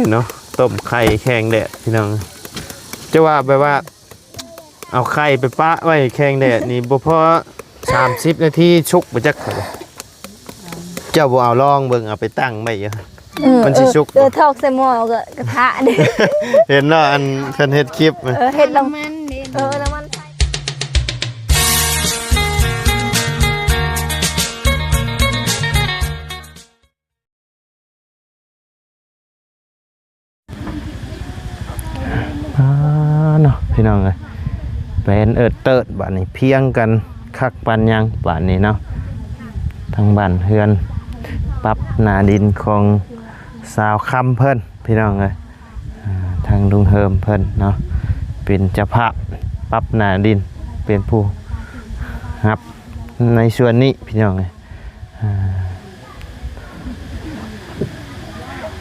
ເນາະ ຕົ້ມໄຂ່ແຂງແດດພີ່ນ້ອງ ຈະວ່າແບບວ່າ ເອົາໄຂ່ໄປປະໄວ້ແຂງແດດນີ້ ບໍ່ພໍສາມສິບນາທີສຸກບໍ່ຈັກ ເຈົ້າບໍ່ເອົາລອງເບິ່ງ ເອົາໄປຕັ້ງໄວ້ຢູ່ ເອີ ມັນຊິສຸກ ເອີ ບໍ່ ຖອກໃສ່ໝໍ້ ກະ ກະທະນີ້ ເຫັນເນາະ ອັນເພິ່ນເຮັດຄລິບ ເອີ ເຮັດນ້ຳມັນນີ້ ເອີ ນ້ຳມັນ ອ່າເນາະ ພີ່ນ້ອງເອີຍ ແປນເອີດເຕີດ ບາດນີ້ພຽງກັນຄັກປານຫຍັງ ບາດນີ້ເນາະ ທາງບ້ານເຮືອນ ປັບໜ້າດິນຂອງສາວຄຳເພິ່ນ ພີ່ນ້ອງເອີຍ ອ່າ ທາງລຸງເຮີມເພິ່ນເນາະ ເປັນເຈົ້າພາບປັບໜ້າດິນ ເປັນຜູ້ຮັບໃນສ່ວນນີ້ ພີ່ນ້ອງເອີຍ ອ່າ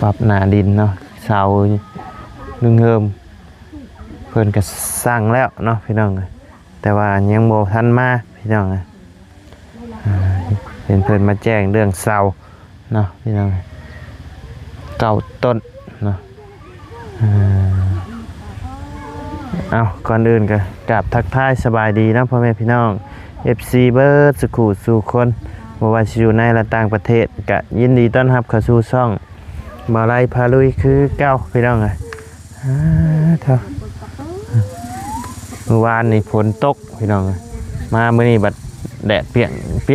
ປັບໜ້າດິນເນາະ ເສົາລຸງເຮີມເພິ່ນກະສັ່ງແລ້ວເນາະ ພີ່ນ້ອງເອີຍ ແຕ່ວ່າຍັງບໍ່ທັນມາ ພີ່ນ້ອງເອີຍ ອ່າ ເຫັນເພິ່ນມາແຈ້ງເລື່ອງເສົາເນາະ ພີ່ນ້ອງເອີຍ ເກົ້າຕົ້ນເນາະ ອ່າ ເອົາ ກ່ອນອື່ນກໍກາບທັກທາຍສະບາຍດີເນາະ ພໍ່ແມ່ພີ່ນ້ອງ ເອັຟຊີ ເບິດສູ່ຄູ່ສູ່ຄົນ ບໍ່ວ່າຊິຢູ່ໃນ ແລະ ຕ່າງປະເທດ ກະຍິນດີຕ້ອນຮັບເຂົ້າສູ່ຊ່ອງບ່າວໄລພາລຸຍຄືເກົ່າ ພີ່ນ້ອງເອີຍ ອ່າ ເທົ່າ ມື້ວານນີ້ຝົນຕົກ ພີ່ນ້ອງເອີຍ ມາມື້ນີ້ບັດແດດປ່ຽງໆ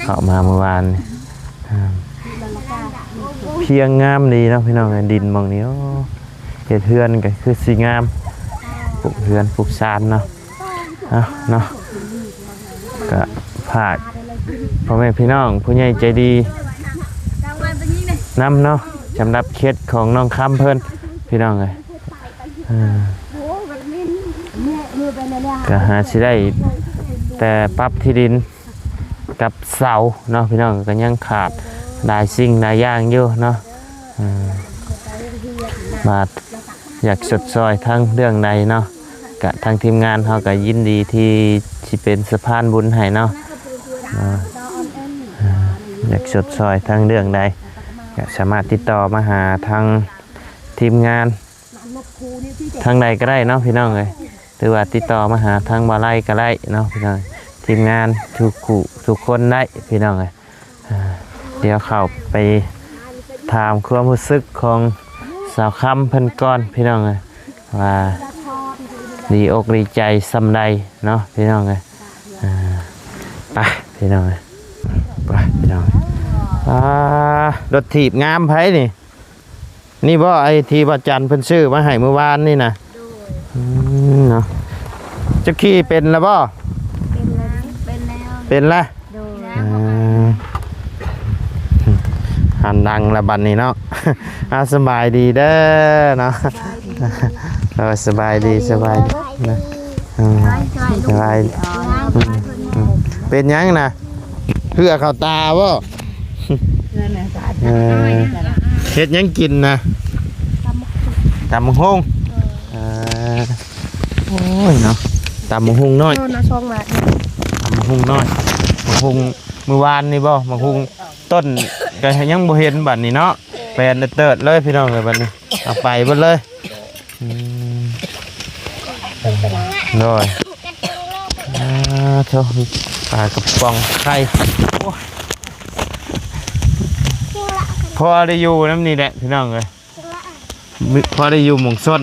ເຂົ້າມາມື້ວານນີ້ ອ່າ ພຽງງາມດີເນາະ ພີ່ນ້ອງເອີຍ ດິນໝ່ອງນີ້ ໂອ້ ເຮັດເຮືອນກໍຄືຊິງາມ ປຸກເຮືອນປຸກຊານເນາະ ເອົາເນາະ ກະຝາກພໍ່ແມ່ພີ່ນ້ອງຜູ້ໃຫຍ່ໃຈດີນຳເນາະ ສຳລັບເຂດຂອງນ້ອງຄຳເພິ່ນ ພີ່ນ້ອງເອີຍ ເອີ ກະຫາຊິໄດ້ແຕ່ປັບທີ່ດິນກັບເສົາເນາະ ພີ່ນ້ອງ ກະຍັງຂາດຫຼາຍສິ່ງຫຼາຍຢ່າງຢູ່ເນາະ ເອີ ວ່າຢາກຊົດຊ່ອຍທາງເລື່ອງໃດເນາະ ກະທາງທີມງານເຮົາກະຍິນດີທີ່ຊິເປັນສະພານບຸນໃຫ້ເນາະ ເອີ ຢາກຊົດຊ່ອຍທາງເລື່ອງໃດ ກະສາມາດຕິດຕໍ່ມາຫາທາງທີມງານ ທາງໃດກໍໄດ້ເນາະ ພີ່ນ້ອງເອີຍ ຫຼືວ່າຕິດຕໍ່ມາຫາທາງບ່າວໄລກໍໄດ້ເນາະ ພີ່ນ້ອງ ທີມງານທຸກຄູ່ທຸກຄົນໄດ້ ພີ່ນ້ອງເອີຍ ອ່າ ດຽວເຂົ້າໄປຖາມຄວາມຮູ້ສຶກຂອງສາວຄຳເພິ່ນກ່ອນ ພີ່ນ້ອງເອີຍ ວ່າດີອົກດີໃຈສ່ຳໃດເນາະ ພີ່ນ້ອງເອີຍ ອ່າ ໄປ ພີ່ນ້ອງເອີຍ ໄປ ພີ່ນ້ອງ ອ່າ ລົດຖີບງາມໃຜນີ້? ນີ້ບໍ່ ໄອ້ທີ່ວ່າຈັນເພິ່ນຊື້ມາໃຫ້ມື້ວານນີ້ນະ? ໂດຍ ອືມ ເນາະ ເຈົ້າຂີ່ເປັນແລ້ວບໍ່? ເປັນແລ້ວ ເປັນແລ້ວ ເປັນແລ້ວ ໂດຍ ອ່າ ຫັນດັງແລ້ວບັດນີ້ເນາະ ອ່າ ສະບາຍດີເດີເນາະ ສະບາຍດີ ສະບາຍດີ ສະບາຍດີ ອືມ ສະບາຍດີ ອືມ ອືມ ເປັນຫຍັງນະ? ເພື່ອເຂົ້າຕາບໍ່? ເອີ ເຮັດຫຍັງກິນນະ? ຕຳບັກຫຸ່ງ ເອີ ໂອ້ຍເນາະ ຕຳບັກຫຸ່ງນ້ອຍ ໂລນະສອງບາດ ຕຳບັກຫຸ່ງນ້ອຍ ບັກຫຸ່ງມື້ວານນີ້ບໍ່? ບັກຫຸ່ງຕົ້ນກໍຍັງບໍ່ເຫັນບັດນີ້ເນາະ ແປນເຕີດເລີຍພີ່ນ້ອງເອີຍ ບັດນີ້ເອົາໄປເບິດເລີຍ. ອືມ ໂດຍ ອ່າ ໂທ້ ປາກະປ໋ອງໄຂ່ ໂອ້ຍ ພໍໄດ້ຢູ່ນຳນີ້ແຫຼະພີ່ນ້ອງເອີຍ ພໍໄດ້ຢູ່ໝ່ອງຊົນ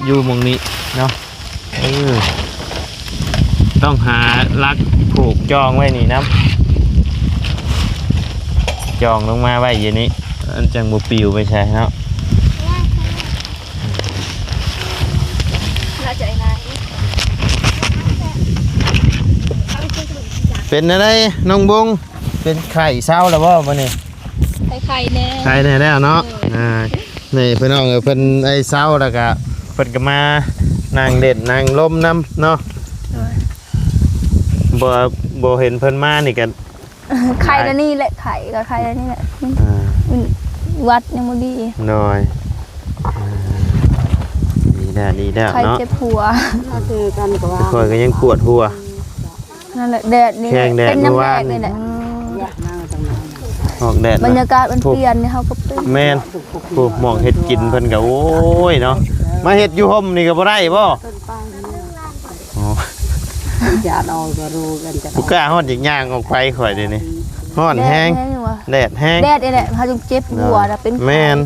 ຢູ່ໝ່ອງນີ້ເນາະ ເອີ ຕ້ອງຫາຫຼັກຜູກຈອງໄວ້ນີ້ນຳ ຈອງລົງມາໄວ້ຢູ່ນີ້ ມັນຈັ່ງບໍ່ປິວໄປໃສເນາະ. ເປັນແນວໃດນ້ອງບົງ? ເປັນໄຂ້ເຊົາແລ້ວບໍ່ມື້ນີ້? ໄຂ້ໆແດ່ ໄຂ້ແດ່ແລ້ວເນາະ ເອີ ອ່າ ນີ້ພີ່ນ້ອງເອີຍ ເພິ່ນໄອເຊົາແລ້ວກະເພິ່ນກະມານັ່ງຫຼິ້ນນັ່ງລົມນຳເນາະ ໂດຍ ບໍ່ ບໍ່ເຫັນເພິ່ນມານີ້ກະ ໄຂ້ແນວນີ້ແຫຼະ ໄຂ້ກໍໄຂ້ແນວນີ້ແຫຼະ ອ່າ ອືມ ຫວັດຍັງບໍ່ດີ ໂດຍ ອ່າ ດີແລ້ວ ດີແລ້ວ ໄຂ້ ເນາະ ເຈັບຫົວ ຂ້ອຍກໍຍັງປວດຫົວ ນັ້ນແຫຼະ ແດດນີ້ແຫຼະ ແຂງແດດ ເປັນນຳແດດນີ້ແຫຼະ ມື້ວານນີ້ ອືມ ໄປ ອອກແດດ ບັນຍາກາດມັນປ່ຽນ ເຮົາກໍປ່ຽນ ແມ່ນ. ໂອ້ ໝ່ອງເຮັດກິນເພິ່ນກໍ ໂອ້ຍເນາະ ມາເຮັດຢູ່ຮົ່ມນີ້ກໍບໍ່ໄດ້ບໍ່? ອໍ ຢາດອອກກໍຮູ້ກັນຈະ ບໍ່ກ້າຮອດ ຢາກຍ່າງອອກໄປຂ້ອຍເດນີ້ ຮ້ອນແຮງ ແດດແຮງ ແດດແຮງ ແດດນີ້ແຫຼະ ເຮົາຈຶ່ງເຈັບຫົວນະ ເປັນໄຂ້ ແມ່ນ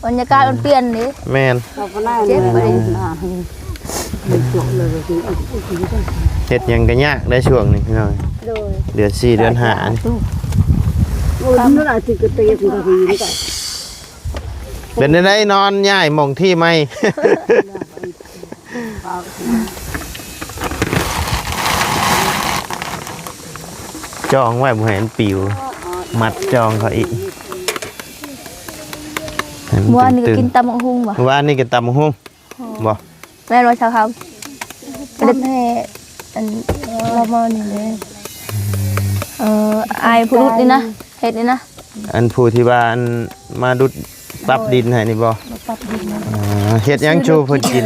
ບັນຍາກາດມັນປ່ຽນເດ້ ແມ່ນ ເຈັບໄປ ເຮັດຫຍັງກໍຍາກໄດ໋ຊ່ວງນີ້ພີ່ນ້ອງ ໂດຍ ເດືອນສີ່ເດືອນຫ້ານີ້ ເປັນຈັ່ງໃດນອນຍ້າຍໝ່ອງທີ່ໃໝ່? ຈອງໄວ້ບໍ່ໃຫ້ມັນປິວ ມັດຈອງເຂົາອີກ ໃຫ້ມັນຕຶງໆ. ມື້ວານນີ້ກໍກິນຕຳບັກຫຸ່ງບໍ່? ມື້ວານນີ້ກໍຕຳບັກຫຸ່ງ ອໍ ບໍ່ ແມ່ນບໍ່ຊາວຄຳ? ຕຳແຫ້ ອັນ ລາວມານີ້ເດ້ ເອີ ອ້າຍຜູ້ດຸດນີ້ນະ ເຮັດນີ້ນະ ອັນຜູ້ທີ່ວ່າ ອັນມາດຸດປັບດິນໃຫ້ນີ້ບໍ່? ມາປັບດິນນະ ເອີ ເຮັດຫຍັງຊູເພິ່ນກິນ?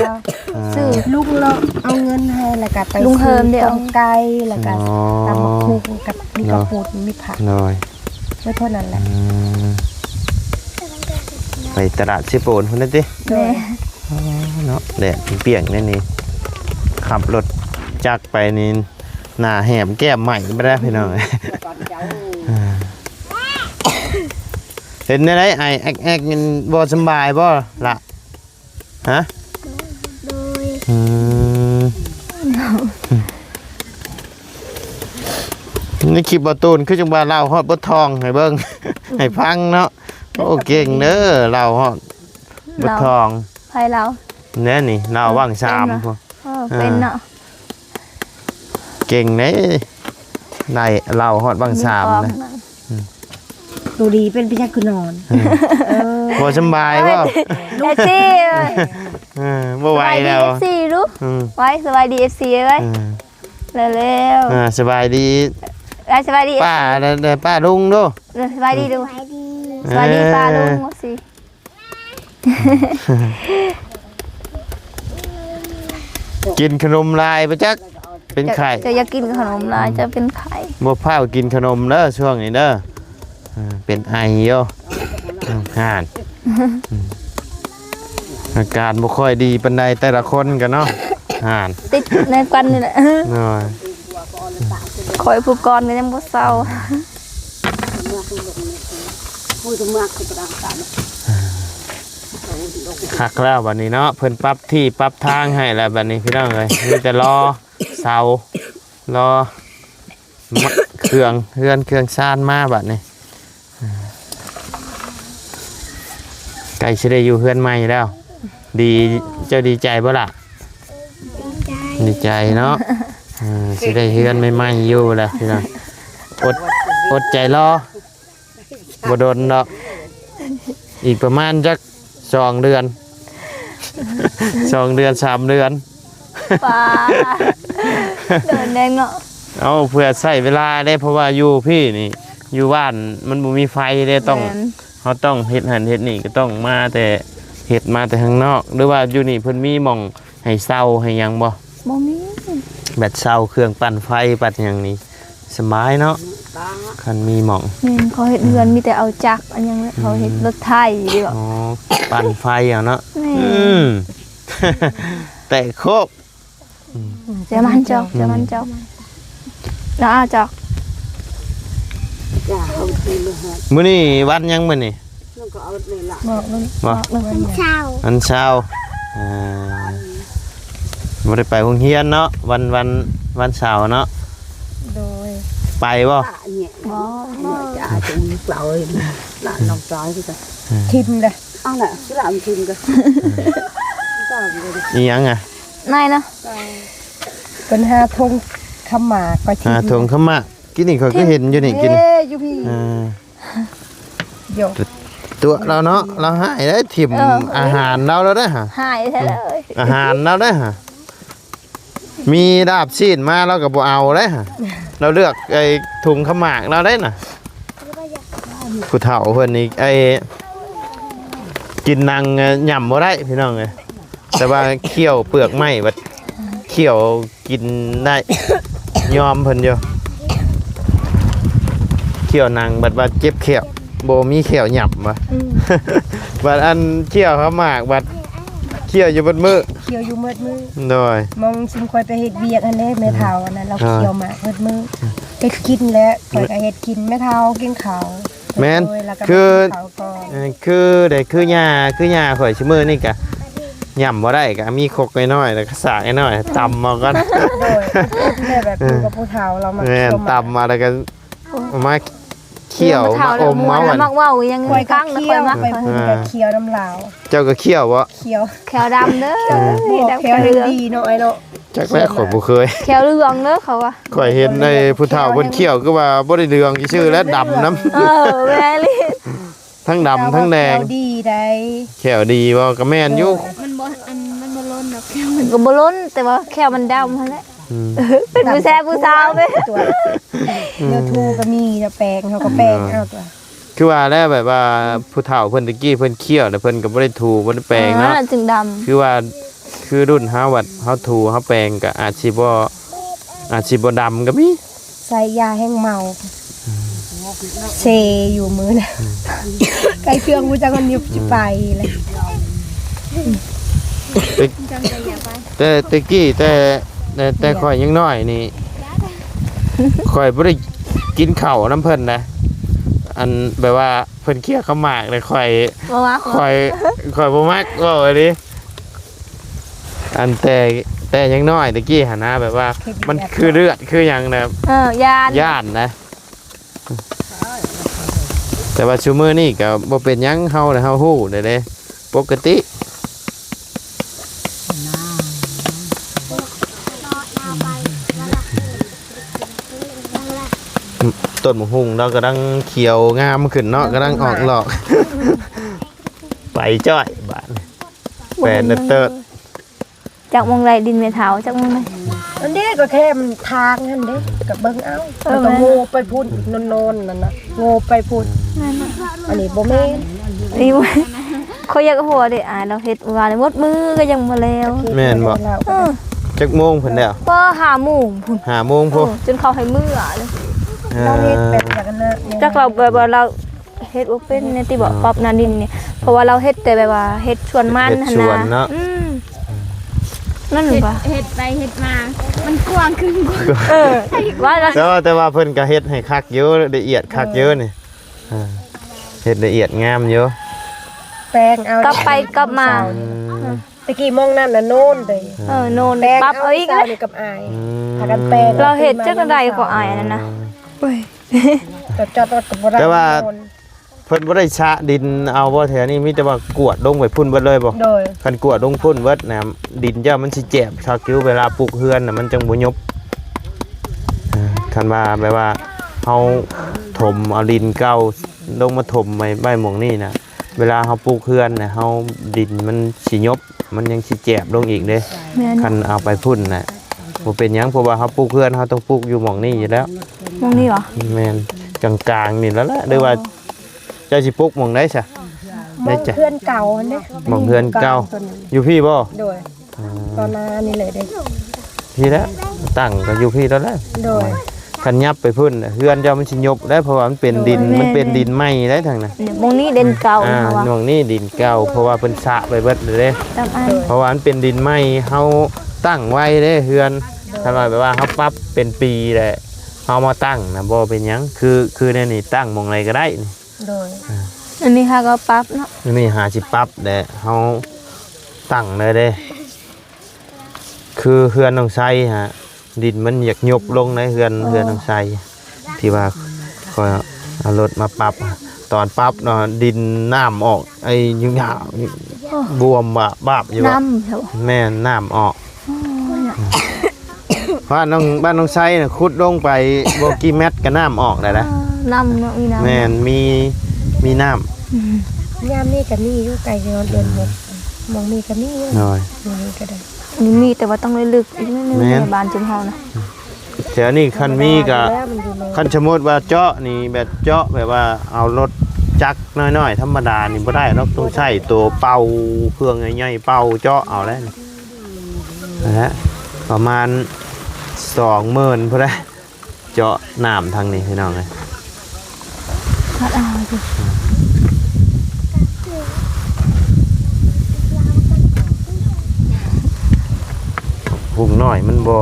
ຊື້ ອ່າ ລຸງລະເອົາເງິນໃຫ້ ລະກະໄປ ລຸງເຮີມເດ້ ຕົ້ມໄກ່ ລະກະ ອໍ ຕຳບັກຫຸ່ງກັບ ມີເຂົ້າປຸ້ນ ມີຜັກ ໂດຍ ໄປເທົ່ານັ້ນແຫຼະ ອືມ ໄປຕະຫຼາດເຊໂປນພຸ້ນນະຕິ? ໂດຍ ອໍ ເນາະ ແດດປ່ຽງໆແນວນີ້ ຂັບລົດຈັກໄປນີ້ ໜ້າແຫບແກ້ມໄໝ້ໄປແລ້ວພີ່ນ້ອງເອີຍ ເປັນແນວໃດ ໄອແອກໆ ບໍ່ສຳບາຍບໍ່ລະ? ຮະ? ໂດຍ ອືມ ໃນຄລິບບ່າວຕູນຄືຈັ່ງວ່າເລົ່າຮອດບົດທອງໃຫ້ເບິ່ງ ໃຫ້ຟັງເນາະ ໂອ້ ເກັ່ງເດີ ເລົ່າຮອດບົດທອງ ໃຜເລົ່າ? ແນ່ນີ້ ເລົ່າວັງສາມ ເອີ ພຸ້ນ ເອີ ເປັນເນາະ ເກັ່ງເດ້ ໄດ້ເລົ່າຮອດວັງສາມນະ ອືມ ໂຕດີເປັນໄປຈັກຄືນອນ ເອີ ບໍ່ສຳບາຍບໍ່? ເອັຟຊີ ເອີ ບໍ່ໄຫວແລ້ວ ເອັຟຊີລູກ ອືມ ໄຫວ ສະບາຍດີ ເອັຟຊີເອີຍ ເອີ ແລ້ວໆ ອ່າ ສະບາຍດີ ອ່າ ສະບາຍດີ ປ້າ ເອັຟຊີ ແລ້ວ ແລ້ວ ປ້າລຸງດູ ເອີ ສະບາຍດີດູ ສະບາຍດີ ເອີ ສະບາຍດີປ້າລຸງ ວ່າຊິ ກິນຂະໜົມຫຼາຍບໍ່ຈັກ ເປັນໄຂ້ ເຈົ້າ ເຈົ້າຢ່າກິນຂະໜົມຫຼາຍ ເຈົ້າເປັນໄຂ້ ບໍ່ພ້າວກິນຂະໜົມເດີຊ່ວງນີ້ເດີ ເອີ ເປັນໄອຢູ່ ຫັ້ນ ອາການບໍ່ຄ່ອຍດີປານໃດແຕ່ລະຄົນກໍເນາະ ຫັ້ນ ຕິດໃນຄວັນນີ້ແຫຼະ ໂດຍ ຂ້ອຍຜູ້ກ່ອນກໍຍັງບໍ່ເຊົາ. ຄັກແລ້ວບັດນີ້ເນາະ ເພິ່ນປັບທີ່ປັບທາງໃຫ້ແລ້ວບັດນີ້ພີ່ນ້ອງເອີຍ ມີແຕ່ລໍເສົາ ລໍເຄື່ອງເຮືອນເຄື່ອງຊານມາບັດນີ້ ໃກ້ຊິໄດ້ຢູ່ເຮືອນໃໝ່ແລ້ວ ດີ ເຈົ້າດີໃຈບໍ່ລະ? ດີໃຈ ດີໃຈເນາະ ເອີ ຊິໄດ້ເຮືອນໃໝ່ໆຢູ່ແລ້ວພີ່ນ້ອງ ອົດ ອົດໃຈລໍ ບໍ່ດົນດອກ ອີກປະມານຈັກສອງເດືອນ ສອງເດືອນ ສາມເດືອນ ປ້າ ໂດນແດງເນາະ ເອົາ ເພື່ອໃຊ້ເວລາເດ້ ເພາະວ່າຢູ່ພີ້ນີ້ ຢູ່ບ້ານມັນບໍ່ມີໄຟເດ້ ຕ້ອງ ແມ່ນ ເຮົາຕ້ອງເຮັດຫັ້ນເຮັດນີ້ ກໍຕ້ອງມາແຕ່ ເຮັດມາແຕ່ຂ້າງນອກ ຫຼືວ່າຢູ່ນີ້ເພິ່ນມີໝ່ອງ ໃຫ້ເຊົ່າໃຫ້ຫຍັງບໍ່? ບໍ່ມີ ແບບເຊົ່າເຄື່ອງປັ່ນໄຟປັ່ນຫຍັງນີ້ສະບາຍເນາະ ຄັນມີໝ່ອງ ແມ່ນ ເຂົາເຮັດເຮືອນ ອືມ ມີແຕ່ເອົາຈັກອັນຫຍັງແຫຼະ ອືມ ເຂົາເຮັດລົດໄຖເດ ອໍ ປັ່ນໄຟເອົາເນາະ ແມ່ນ ອືມ ແຕກໂຄກ ອືມ ຈະມັນຈອກ ຈະມັນຈອກ ລະອາຈອກ ມື້ນີ້ວັນຫຍັງມື້ນີ້? ບອກເລີຍ ບອກເລີຍ ວັນເສົາ ວັນເສົາ ເອີ ບໍ່ໄດ້ໄປໂຮງຮຽນເນາະ ວັນ ວັນ ວັນເສົາເນາະ ໂດຍ ໄປບໍ່? ບໍ່ ບໍ່ ອືມ ຖິ້ມເດ້ ເອົາລະ ຊິລະມັນຖິ້ມກໍ ອີຫຍັງອະ? ນາຍນະ ເພິ່ນຫາຖົງຂາວໝາກ ຂ້ອຍຖິ້ມ ຫາຖົງຂາວໝາກ ກິນນີ້ຂ້ອຍກໍເຫັນຢູ່ນີ້ ກິນ ເອີ ຢູ່ພີ້ ເອີ ຕົວະລາວເນາະ ລາວຮ້າຍເດ້ ຖິ້ມ ເອີ ອາຫານລາວແລ້ວເດ້ຫະ ຮ້າຍແທ້ເລີຍ ອືມ ອາຫານລາວເດ້ຫະ ມີລາບຊີ້ນມາລາວກໍບໍ່ເອົາເດ້ຫະ ລາວເລືອກໄອ້ຖົງຂາວໝາກລາວໄດ້ນະ ຜູ້ເຖົ້າເພິ່ນນີ້ ໄອ້ ກິນນັ່ງຫຍ້ຳບໍ່ໄດ້ພີ່ນ້ອງເອີຍ ແຕ່ວ່າຂ້ຽວເປືອກໄມ້ບັດຂ້ຽວກິນໄດ້ ຍອມເພິ່ນຢູ່ ຂ້ຽວນັ່ງບັດວ່າເຈັບຂ້ຽວ ບໍ່ມີແຂ້ວຫຍ້ຳວ່າ ອືມ ບັດອັນຂ້ຽວເຂົ້າໝາກ ບັດຂ້ຽວຢູ່ເບິດມື້ ຂ້ຽວຢູ່ເບິດມື້ ໂດຍ ມອງຊຸມຂ້ອຍໄປເຮັດວຽກຫັ້ນແຫຼະ ແມ່ເຖົ້າອັນນັ້ນ ລາວ ອ່າ ຂ້ຽວໝາກເບິດມື້ ເຮັດກິນແຫຼະ ຂ້ອຍກໍເຮັດກິນ ແມ່ເຖົ້າກິນເຂົ້າ ແມ່ນ ໂດຍ ແລ້ວກໍ ຄື ກິນເຂົ້າກ່ອນ ເອີ ຄືໃດ ຄືຍ່າ ຄືຍ່າຂ້ອຍຊຸມື້ນີ້ກະຫຍ້ຳບໍ່ໄດ້ ກະມີຄົກນ້ອຍໆ ແລ້ວກໍສາກນ້ອຍໆ ຕຳເອົາກ່ອນ ໂດຍ ແບບຢູ່ກັບຜູ້ເຖົ້າ ລາວມາ ແມ່ນ ຕຳມາແລ້ວກໍ ເອົາມາຂ້ຽວ ເອີ ມາອົມເອົາ ແລ້ວມັກເວົ້າອີ່ຫຍັງ ຂ້ອຍກໍຂ້ຽວ ຂ້ອຍໄປພຸ້ນ ອ່າ ກໍຂ້ຽວນຳລາວ ເຈົ້າກໍຂ້ຽວບໍ່? ຂ້ຽວ ແຂ້ວດຳເດີ ເອີ ແຂ້ວດຳ ແຂ້ວເຫຼືອງ ດີເນາະ ອ້າຍເນາະ ຈັກແລ້ວ ຂ້ອຍບໍ່ເຄີຍ ແຂ້ວເຫຼືອງເດີເຂົາວ່າ ຂ້ອຍເຫັນໄອ້ຜູ້ເຖົ້າເພິ່ນຂ້ຽວຄືວ່າບໍ່ໄດ້ເຫຼືອງຊື່ໆ ແລະ ດຳນຳ ເອີ ແມ່ນອີ່ຫຼີ ທັງດຳທັງແດງ ແຂ້ວດີໃດ ແຂ້ວດີບໍ່? ກໍແມ່ນຢູ່ ມັນບໍ່ ອັນ ມັນບໍ່ຫຼົ່ນດອກ ແຂ້ວມັນ ກໍບໍ່ຫຼົ່ນ ແຕ່ວ່າແຂ້ວມັນດຳຫັ້ນແຫຼະ ອືມ ເປັນຜູ້ແຊບຜູ້ສາວເດ້ ຕົວະ ອືມ ເນວທູກໍມີ ແລ້ວແປງ ເຮົາກໍແປງເອົາຕົວະ ຄືວ່າແລ້ວ ແບບວ່າຜູ້ເຖົ້າເພິ່ນຕະກີ້ເພິ່ນຂ້ຽວ ແລ້ວເພິ່ນກໍບໍ່ໄດ້ຖູບໍ່ໄດ້ແປງເນາະ ອ່າ ຈຶ່ງດຳ ຄືວ່າ ຄືລຸ້ນເຮົາ ບັດເຮົາຖູເຮົາແປງກໍອາດຊິບໍ່ ອາດຊິບໍ່ດຳກໍມີ ໃສ່ຢາແຮງເມົາ ເຊຢູ່ມື້ນະ ໃກ້ເຄື່ອງບໍ່ຈັກມັນຢູ່ ອືມ ຊິໄປແລ້ວ ແຕ່ ແຕ່ ແຕ່ກີ້ ແຕ່ ແຕ່ ແຕ່ຂ້ອຍຍັງນ້ອຍນີ້ ຂ້ອຍບໍ່ໄດ້ກິນເຂົ້ານຳເພິ່ນນະ ອັນແບບວ່າເພິ່ນຂ້ຽວເຂົ້າໝາກແລ້ວ ຂ້ອຍ ບໍ່ມັກ ຂ້ອຍ ຂ້ອຍບໍ່ມັກ ເວົ້າອີ່ຫຼີ ອັນແຕ່ ແຕ່ຍັງນ້ອຍຕະກີ້ຫັ້ນນະ ແບບວ່າມັນຄືເລືອດຄືຫຍັງນະ ເອີ ຢ້ານ ຢ້ານນະ ແຕ່ວ່າຊຸມື້ນີ້ກໍບໍ່ເປັນຫຍັງ ເຮົາ ເຮົາຮູ້ແລ້ວເດ້ ປົກກະຕິ ຕົ້ນໝາກຫຸ່ງລາວກຳລັງຂຽວງາມຂຶ້ນເນາະ ກຳລັງອອກດອກ ໄປຈ້ອຍບາດນີ້ ແປນເຕີດ ຈັກໝ່ອງໃດ ດິນແມ່ເຖົ້າ ຈັກໝ່ອງໃດ ອັນນີ້ກໍແຄມທາງຫັ້ນເດ້ ກໍເບິ່ງເອົາ ເອີ ແລ້ວກໍໂງ່ໄປພຸ້ນ ແມ່ນ ນອນໆ ນັ້ນນະ ໂງ່ໄປພຸ້ນ ແມ່ນນະ ອັນນີ້ບໍ່ແມ່ນ ນີ້ ຂ້ອຍຢາກຫົວເດ້ ອາ ລາວເຮັດວ່າໝົດມື້ກໍຍັງບໍ່ແລ້ວ ແມ່ນບໍ່? ເອີ ຈັກໂມງເພິ່ນແລ້ວ? ກໍຫ້າໂມງພຸ້ນ ຫ້າໂມງພຸ້ນ ເອີ ຈົນເຂົາໃຫ້ເມືອເລີຍ ເອີ ລາວເຮັດແບບນັ້ນນະ ຈັກລາວແບບວ່າລາວ ເຮັດບໍ່ເປັນແນວຕິ ບໍ່ ອໍ ປັບໜ້າດິນນີ້ ເພາະວ່າລາວເຮັດແຕ່ແບບວ່າເຮັດສວນມັນຫັ້ນນະ ເຮັດສວນເນາະ ອືມ ນັ້ນ ເຮັດ ວ່າ ເຮັດໄປເຮັດມາ ມັນກວ້າງຂຶ້ນ ເອີ ວ່າລະ ແຕ່ວ່າ ແຕ່ວ່າເພິ່ນກໍເຮັດໃຫ້ຄັກຢູ່ ລະອຽດຄັກຢູ່ນີ້ ເອີ ເຮັດລະອຽດງາມຢູ່ ແປງເອົາ ກັບໄປກັບມາ ອືມ ຕະກີ້ໝ່ອງນັ້ນນະໂນນເດ້ ເອີ ໂນນ ແປງ ປັບເອົາອີກ ເອົາເຊົ້ານີ້ກັບອ້າຍ ອືມ ພາກັນແປງ ລາວເຮັດຈັ່ງໃດກໍອ້າຍນັ້ນນະ ໂອ້ຍ ຈອດໆ ກໍບໍ່ໄດ້ ແຕ່ວ່າ ເພິ່ນບໍ່ໄດ້ຊະດິນເອົາບໍ່ແຖວນີ້ ມີແຕ່ວ່າກວດລົງໄປພຸ້ນເບິດເລີຍບໍ່? ໂດຍ ຄັນກວດລົງພຸ້ນເບິດນະ ດິນເຈົ້າມັນຊິແຈບຄັກຢູ່ ເວລາປຸກເຮືອນນະ ມັນຈັ່ງບໍ່ຍົບ ເອີ ຄັນວ່າແບບວ່າເຮົາຖົມເອົາດິນເກົ່າລົງມາຖົມໄວ້ ໄວ້ໝ່ອງນີ້ນະ ເວລາເຮົາປຸກເຮືອນນະ ເຮົາ ດິນມັນຊິຍົບ ມັນຍັງຊິແຈບລົງອີກເດ້ ແມ່ນ ຄັນເອົາໄປພຸ້ນນະ ບໍ່ເປັນຫຍັງ ເພາະວ່າເຮົາປຸກເຮືອນ ເຮົາຕ້ອງປຸກຢູ່ໝ່ອງນີ້ຢູ່ແລ້ວ ໝ່ອງນີ້ຫວາ? ແມ່ນ ກາງໆ ນີ້ແຫຼະ ຫຼືວ່າ ອໍ ເຈົ້າຊິປຸກໝ່ອງໃດຊະ? ໝ່ອງເຮືອນເກົ່າຫັ້ນເດ້ ໝ່ອງເຮືອນເກົ່າ ຢູ່ພີ້ບໍ່? ໂດຍ ອໍ ຕໍ່ໜ້ານີ້ເລີຍເດ້ ພີ້ແຫຼະ ຕັ້ງກໍຢູ່ພີ້ແລ້ວແຫຼະ ໂດຍ ຄັນຫຍັບໄປພຸ້ນ ເຮືອນເຈົ້າມັນຊິຍົບໄດ້ ເພາະວ່າມັນເປັນດິນ ໂດຍ ມັນເປັນດິນໃໝ່ໄດ້ທາງນັ້ນ ໝ່ອງນີ້ດິນເກົ່າ ອ່າ ເຮົາວ່າ ໝ່ອງນີ້ດິນເກົ່າ ເພາະວ່າເພິ່ນຊະໄປເບິດເລີຍເດ້ ຕາມອັນ ເພາະວ່າມັນເປັນດິນໃໝ່ ເຮົາຕັ້ງໄວ້ເດ້ເຮືອນ ໂດຍ ຖ້າວ່າແບບວ່າເຮົາປັບເປັນປີແລ້ວ ເຮົາມາຕັ້ງນະ ບໍ່ເປັນຫຍັງ ຄື ຄືແນວນີ້ຕັ້ງໝ່ອງໃດກໍໄດ້ນີ້ ໂດຍ ອ່າ ອັນນີ້ຫາກໍປັບເນາະ ອັນນີ້ຫາຊິປັບແຫຼະ ເຮົາຕັ້ງໄດ້ເດ້ ຄືເຮືອນນ້ອງໄຊຫະ ດິນມັນຢາກຍົບລົງໃນເຮືອນ ໂອ້ ເຮືອນນ້ອງໄຊ ທີ່ວ່າຂ້ອຍເອົາລົດມາປັບ ຕອນປັບເນາະ ດິນນ້ຳອອກ ໄອ້ຍາວ ບວມບາບໆ ຢູ່ ນ້ຳ ແມ່ນ ນ້ຳອອກ ໂອ້ຍ ບ້ານນ້ອງ ບ້ານນ້ອງໄຊນະ ຂຸດລົງໄປບໍ່ກີ່ແມັດກໍນ້ຳອອກແລ້ວນະ ເອີ ນ້ຳເນາະ ມີນ້ຳ ແມ່ນ ມີ ມີນ້ຳ ອືມ ຍາມນີ້ກໍມີຢູ່ ໃກ້ຈະຮອດເດືອນຫົກ ອືມ ໝ່ອງມີກໍມີຢູ່ ໂດຍ ໝ່ອງມີກໍໄດ້ ມີ ມີ ແຕ່ວ່າຕ້ອງໄດ້ເລິກອີກໜ້ອຍໜຶ່ງ ແມ່ນ ໃນບ້ານຈຸມເຮົານະ ແຖວນີ້ຄັນມີກໍ ຄັນສົມມຸດວ່າເຈາະນີ້ ແບບເຈາະແບບວ່າເອົາລົດຈັກນ້ອຍໆ ທຳມະດານີ້ບໍ່ໄດ້ດອກ ຕ້ອງໃຊ້ໂຕເປົ່າ ເຄື່ອງໃຫຍ່ໆ ເປົ່າເຈາະເອົາແຫຼະ ນະ ປະມານສອງໝື່ນພຸ້ນແຫຼະ ເຈາະນ້ຳທາງນີ້ພີ່ນ້ອງເອີຍ ຫຸ່ງນ້ອຍມັນບໍ່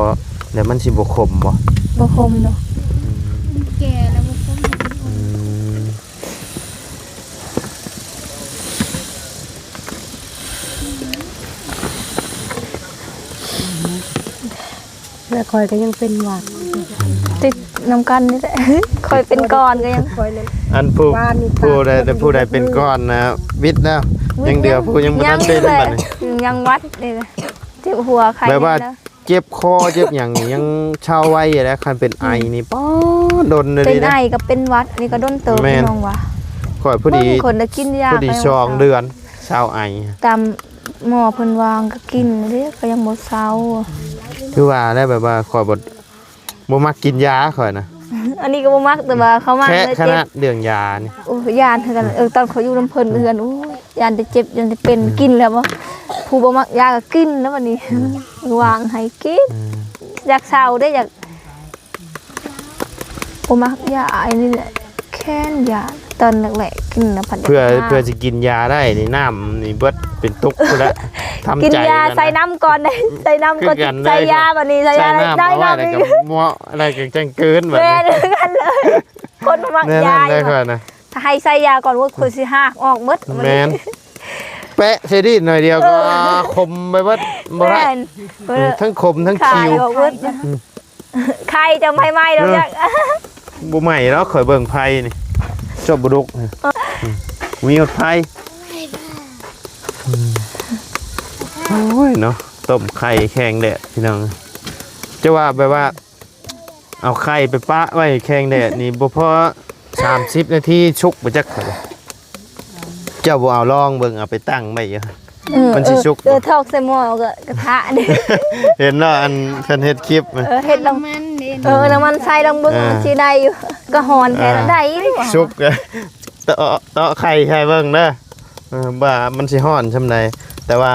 ແລ້ວມັນຊິບໍ່ຂົມບໍ່? ບໍ່ຂົມດອກ. ອືມ ແກ່ແລ້ວບໍ່ຂົມ. ອືມ ແລ້ວຂ້ອຍກໍຍັງເປັນຫວັດ ຕິດນຳກັນນີ້ແຫຼະ. ຂ້ອຍເປັນກ່ອນກໍຍັງ ຂ້ອຍນັ້ນ ອັນຜູ້ ວານນີ້ ຜູ້ໃດ ຕາຍ ແຕ່ຜູ້ໃດເປັນກ່ອນນະ ວິດແລ້ວ ຍັງເຫຼືອຜູ້ຍັງບໍ່ທັນເປັນບັດນີ້ ຍັງຫວັດນີ້ແຫຼະ ເຈັບຫົວໄຂ້ ແບບວ່າ ແບບວ່າເຈັບຄໍເຈັບຫຍັງນີ້ຍັງເຊົາໄວຢູ່ແລ້ວ ຄັນເປັນໄອນີ້ ອືມ ປ້າ ດົນເລີຍ ເປັນໄອກັບເປັນຫວັດນີ້ກໍດົນເຕີບ ແມ່ນ ນ້ອງວ່າ. ຂ້ອຍພໍດີ ບາງຄົນໄດ້ກິນຢາ ພໍດີ ກໍຍັງ ສອງເດືອນ ເຊົາໄອ ຕາມໝໍເພິ່ນວ່າກໍກິນເດ້ ກໍຍັງບໍ່ເຊົາ. ຄືວ່າແລ້ວ ແບບວ່າຂ້ອຍບໍ່ ບໍ່ມັກກິນຢາຂ້ອຍນະ ອັນນີ້ກໍບໍ່ມັກ ແຕ່ວ່າເຂົາມັກ ແຄະ ແລ້ວ ຂະໜາດເລື່ອງຢານີ້ ໂອ້ຍ ຢ້ານຄືກັນ. ເອີ ຕອນຂ້ອຍຢູ່ນຳເພິ່ນເຮືອນ ໂອ້ຍ ຢ້ານແຕ່ເຈັບ ຢ້ານແຕ່ເປັນ ອືມ ກິນແລ້ວບໍ່ ຜູ້ບໍ່ມັກຢາກໍກິນແລ້ວບັດນີ້ ອືມ ວາງໃຫ້ກິນ ອືມ ຢາກເຊົາເດ້ ຢາກ ບໍ່ມັກຢາ ອັນນີ້ແຫຼະ ແຄ້ນຢາ ຕອນແລກໆກິນນະ ພັດຢາກ ເພື່ອ ຫາ ເພື່ອຊິກິນຢາໄດ້ນີ້ ນ້ຳນີ້ເບິດເປັນຕຸກພຸ້ນແຫຼະ ທຳໃຈ ກິນຢາ ກັນ ໃສ່ນ້ຳກ່ອນເດ້ ໃສ່ນ້ຳກ່ອນ ຄືກັນເລີຍ ໃສ່ຢາ ບັດນີ້ໃສ່ຢາ ໃສ່ນ້ຳ ໄດ້ ເອົາໄວ້ ນ້ຳ ແລ້ວກໍໝໍ ແລ້ວກໍຈັ່ງກືນ ບັດນີ້ ແມ່ນຄືກັນເລີຍ ຄົນມັກຢາ ແນ່ນອນເລີຍ ຢູ່ ຂ້ອຍນະ ຖ້າໃຫ້ໃສ່ຢາກ່ອນ ໂອ້ຍ ຂ້ອຍຊິຮາກອອກເບິດ ແມ່ນ ແປະໃສ່ດິນໜ້ອຍດຽວກໍ ເອີ ຂົມໄປເບິດ ບໍ່ໄດ້ ແມ່ນ ເອີ ທັງຂົມທັງຂິວ ຂາຍອອກເບິດ ອືມ ໄຂ່ຈະໄໝ້ໆດອກ ເອີ ຈັກ ບໍ່ໄໝ້ດອກ ຂ້ອຍເບິ່ງໄຟນີ້ ເຈົ້າບໍ່ດຸກນີ້ ເອີ ອືມ ມີຮອດໄຟ ອືມ ໂອ້ຍເນາະ ຕົ້ມໄຂ່ແຄງແດດ ພີ່ນ້ອງ ຈະວ່າແບບວ່າ ເອົາໄຂ່ໄປປະໄວ້ແຄງແດດນີ້ ບໍ່ພໍສາມສິບນາທີສຸກບໍ່ຈັກ ເຈົ້າບໍ່ເອົາລອງເບິ່ງ ເອົາໄປຕັ້ງໄວ້ຢູ່ ອືມ ມັນຊິສຸກ ເອີ ບໍ່ ເອີ ຖອກໃສ່ໝໍ້ ເອີ ກະທະນີ້ ເຫັນເນາະ ອັນເພິ່ນເຮັດຄລິບ ເອີ ເຮັດລອງ ນ້ຳມັນເດ້ ເອີ ນ້ຳມັນໃສ່ລອງເບິ່ງ ອ່າ ມັນຊິໄດ້ຢູ່ ກະຮ້ອນແທ້ ອ່າ ໄດ້ຢູ່ ສຸກ ເຕາະ ເຕາະໄຂ່ໃສ່ເບິ່ງເດີ ເອີ ວ່າມັນຊິຮ້ອນສ່ຳໃດ ແຕ່ວ່າ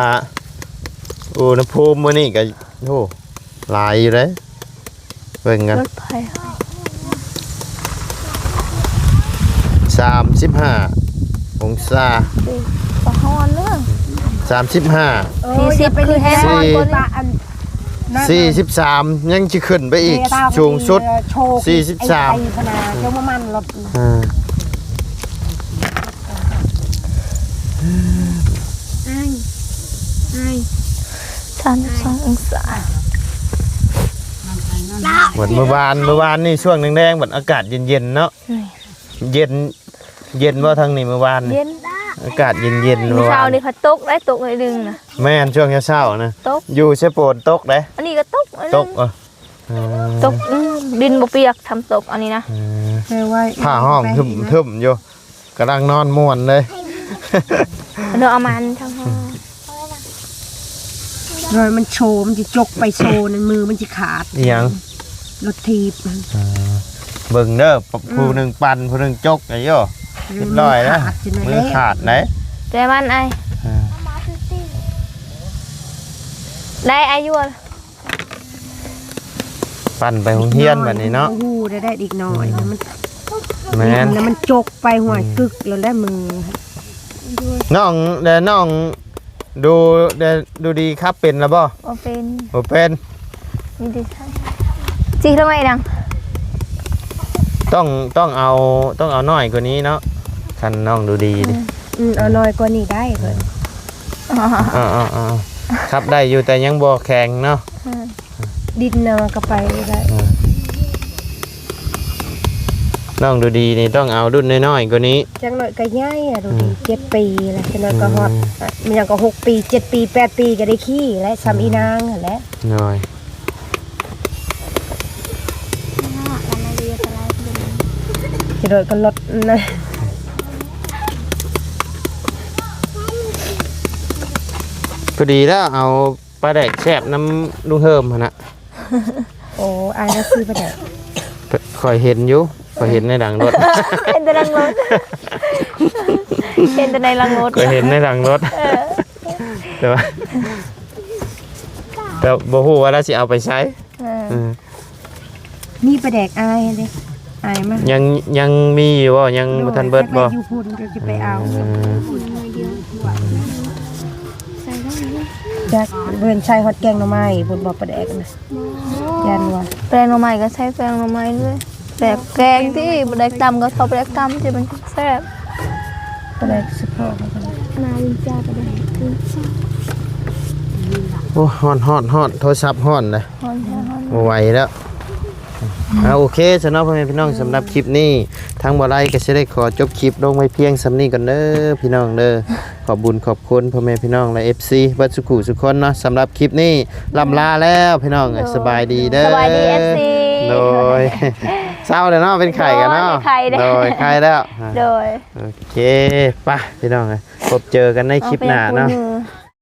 ອຸນຫະພູມມື້ນີ້ກະ ໂອ້ ຫຼາຍຢູ່ເດ້ ເບິ່ງກັນ ລົດໄຟ ສາມສິບຫ້າອົງສາ ເອີ ກໍຮ້ອນເນາະ ສາມສິບຫ້າ ເອີ ສີ່ສິບ ຢ່າໄປ ຄືແຮງຮ້ອນກວ່ານີ້ ສີ່ສິບສາມ ຍັງຊິຂຶ້ນໄປອີກ ເອີ ສູງສຸດ ສີ່ສິບສາມ ເຈົ້າມາໝັ່ນລົດ ອ່າ ອ້າຍ ອ້າຍ ສາມສິບສອງອົງສາ ບັດມື້ວານ ມື້ວານນີ້ຊ່ວງແດງໆ ບັດອາກາດເຢັນໆ ເນາະ ແມ່ນ ເຢັນ ເຢັນບໍ່ທາງນີ້ມື້ວານນີ້? ເຢັນ ອາກາດເຢັນໆ ມື້ເຊົ້ານີ້ພັດຕົກໄດ໋ ຕົກໜ້ອຍໜຶ່ງນະ ແມ່ນ ຊ່ວງເຊົ້າໆ ນະ ຕົກ ຢູ່ເຊໂປນຕົກໄດ໋ ອັນນີ້ກໍຕົກໜ້ອຍໜຶ່ງ ຕົກ ເອີ ເອີ ຕົກ ອືມ ດິນບໍ່ປຽກ ຊ່ຳຕົກອັນນີ້ນະ ເອີ ຜ້າຫ້ອມທຶ້ມໆ ຢູ່ ກຳລັງນອນມ່ວນເລີຍ ເນາະ ເອົາມາທັງຫ້ອງ ເອີ ມັນໂຊ ມັນຊິຈົກໄປໂຊນັ້ນ ມືມັນຊິຂາດ ອີຫຍັງ ລົດຖີບ ເອີ ເບິ່ງເດີ ອືມ ຜູ້ໜຶ່ງປັ່ນ ຜູ້ໜຶ່ງຈົກ ໄອ້ໂຍ ອືມ ຮຽບຮ້ອຍແລ້ວ ມືຂາດ ມືຂາດໄດ໋ ແຕ່ມັນໄອ້ ເອີ ໄດ້ອາຍຸ ປັ່ນໄປໂຮງຮຽນບັດນີ້ເນາະ ຮູ້ໄດ້ເດັກນ້ອຍ ອືມ ມັນ ແມ່ນ ແລ້ວມັນຈົກໄປຫ້ວຍ ອືມ ກຶກແລ້ວແຫຼະມື ນ້ອງ ແລະ ນ້ອງດູ ແລະ ດູດີຂັບເປັນລະບໍ່? ບໍ່ເປັນ ບໍ່ເປັນ ມີແຕ່ ຊິລົງໄດ້ນະ ຕ້ອງ ຕ້ອງເອົາ ຕ້ອງເອົານ້ອຍກວ່ານີ້ເນາະ ຄັນນ້ອງດູດີນີ້ ອືມ ເອົານ້ອຍກວ່ານີ້ໄດ້ເພິ່ນ ເອີ ເອີ ເອີ ຂັບໄດ້ຢູ່ ແຕ່ຍັງບໍ່ແຂງເນາະ ອືມ ດິນນະມັນກໍໄປໄດ້ ເອີ ນ້ອງດູດີນີ້ຕ້ອງເອົາລຸ້ນນ້ອຍໆກວ່ານີ້ ຈັກໜ້ອຍກໍໃຫຍ່ອະ ດູດີ ອືມ ເຈັດປີແລ້ວ ຈັກໜ້ອຍກໍຮອດ ອືມ ອະ ມັນຍັງກໍຫົກປີ ເຈັດປີ ແປດປີກໍໄດ້ຂີ່ແລ້ວ ສ່ຳ ອືມ ອີນາງຫັ້ນແຫຼະ ໂດຍ ຈະໂດດກັນລົດນະ ພໍດີແລ້ວ ເອົາ ປາແດກແຊບນຳລຸງເຮີມຫັ້ນນະ ໂອ້ ອ້າຍລາວຊື້ປາແດກ ຂ້ອຍເຫັນຢູ່ ຂ້ອຍເຫັນໃນຫຼັງລົດ ເຫັນແຕ່ຫຼັງລົດ ເຫັນແຕ່ໃນຫຼັງລົດ ຂ້ອຍເຫັນໃນຫຼັງລົດ ເອີ ແຕ່ວ່າ ແຕ່ບໍ່ຮູ້ວ່າລາວຊິເອົາໄປໃສ ເອີ ເອີ ມີປາແດກອ້າຍເດ້ ອາຍມາ ຍັງ ຍັງມີຢູ່ບໍ່? ຍັງບໍ່ທັນເບິດບໍ່? ຢູ່ພຸ້ນກໍຊິໄປເອົາ. ອືມ ຈັກເພິ່ນໃສ່ຮອດແກງໜໍ່ໄມ້ພຸ້ນບໍ່ ປາແດກນະ? ຢ້ານວ່າ ແກງໜໍ່ໄມ້ກໍໃສ່ແກງໜໍ່ໄມ້ເລີຍ. ແບບແກງທີ່ບໍ່ໄດ້ຕຳກໍເອົາບໍ່ໄດ້ຕຳທີ່ມັນແຊບ. ປາແດກສະເພາະ ມາວິນຈາປາແດກ ໂອ້ ຮ້ອນໆໆ ໂທລະສັບຮ້ອນເດ້. ຮ້ອນໆໆ ບໍ່ໄຫວແລ້ວ. ອ່າ ໂອເຄຊະເນາະ ພໍ່ແມ່ພີ່ນ້ອງ, ສຳລັບຄລິບນີ້ ທາງບໍ່ໄລກໍຊິໄດ້ຂໍຈົບຄລິບລົງໄວ້ພຽງສ່ຳນີ້ກ່ອນເດີ ພີ່ນ້ອງເດີ. ຂອບບຸນຂອບຄຸນພໍ່ແມ່ພີ່ນ້ອງ ແລະ ເອັຟຊີ ເບິດສູ່ຜູ້ສູ່ຄົນເນາະ. ສຳລັບຄລິບນີ້ ລ່ຳລາແລ້ວພີ່ນ້ອງເອີຍ. ໂດຍ ສະບາຍດີເດີ. ສະບາຍດີ ເອັຟຊີ. ໂດຍ ເຊົາແລ້ວເນາະ ເປັນໄຂ້ກັນເນາະ. ໂດຍ ໄຂ້ແລ້ວ. ໂດຍ ໂອເຄ ໄປພີ່ນ້ອງເອີຍ, ພົບເຈີກັນໃນຄລິບໜ້າເນາະ.